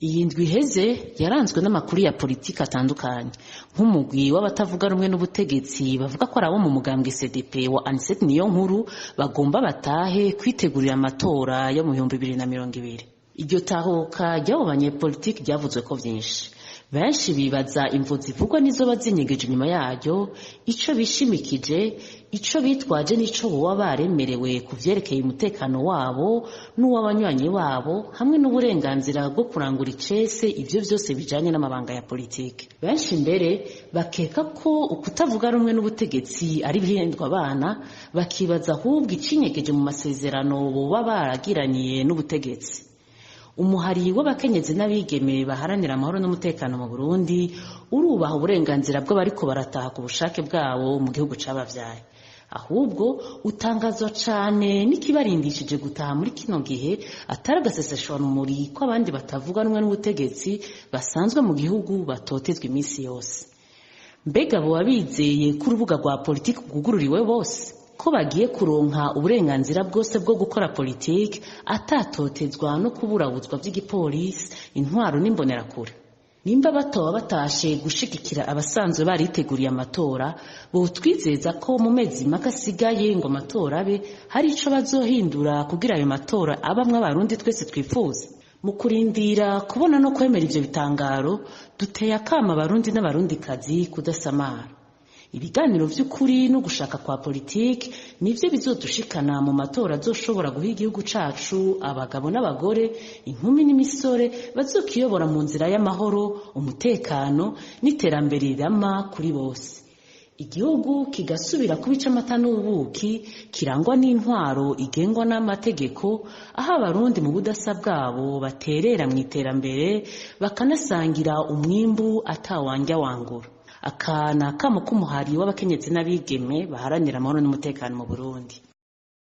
Iyi ndwi iheze yaranzwe n'amakuru ya politiki atandukanye, nk'umugwi w'abatavuga rumwe n'ubutegetsi bavuga ko ari abo mu mugambwe CDP wa Anicet Niyonkuru bagomba batahe kwitegurira amatora yo mu 2020. Iryo tahuka ry'abo banyepolitiki ryavuzwe ko vyinshi. Benshi bibaza imvo zivugwa n'izoba zinyegeje inyuma yaryo, ico bishimikije, ico bitwaje n'ico boba baremerewe ku vyerekeye umutekano wabo n'uw'abanywanyi babo, hamwe n'uburenganzira bwo kurangura icese ivyo vyose bijanye n'amabanga ya politike. Benshi mbere bakeka ko ukutavuga rumwe n'ubutegetsi ari ibihendwa abana, bakibaza ahubwo icinyegeje mu masezerano boba baragiraniye n'ubutegetsi. Umuhari w'abakenyezi n'abigeme baharanira amahoro n'umutekano mu Burundi urubaha uburenganzira bw'abariko barataha ku bushake bwabo mu gihugu cabavyaye. Ahubwo utangazwa cane n'ikibarindishije gutaha muri kino gihe atari agaseseshwarumuri ko abandi batavuga rumwe n'ubutegetsi basanzwe mu gihugu batotezwa iminsi yose. Mbega boba bizeye ko urubuga rwa politiki rwugururiwe bose, ko bagiye kuronka uburenganzira bwose bwo gukora politiki atatotezwa no kuburabuzwa vy'igipolisi, intwaro n'imbonerakure? Nimba batoba batashe gushigikira abasanzwe bariteguriye amatora, botwizeza ko mu mezi make asigaye ngo amatora abe hari ico bazohindura kugira ayo matora abamwe Abarundi twese twifuza. Mu kurindira kubona no kwemera ivyo bitangaro, duteye akamo Abarundi n'Abarundikazi kudasamara. Ibiganiro vy'ukuri no gushaka kwa politiki nivyo bizodushikana mu matora azoshobora guha igihugu cacu abagabo n'abagore, inkumi n'imisore bazokiyobora mu nzira y'amahoro, umutekano n'iterambere rirama kuri bose. Igihugu kigasubira kuba ic'amata n'ubuki, kirangwa n'intwaro igengwa n'amategeko, aho Abarundi mu budasa bwabo baterera mw'iterambere bakanasangira umwimbu atawandya wangura. Aka ni akamo k'umuhari w'abakenyezi n'abigeme baharanira amahoro n'umutekano mu Burundi.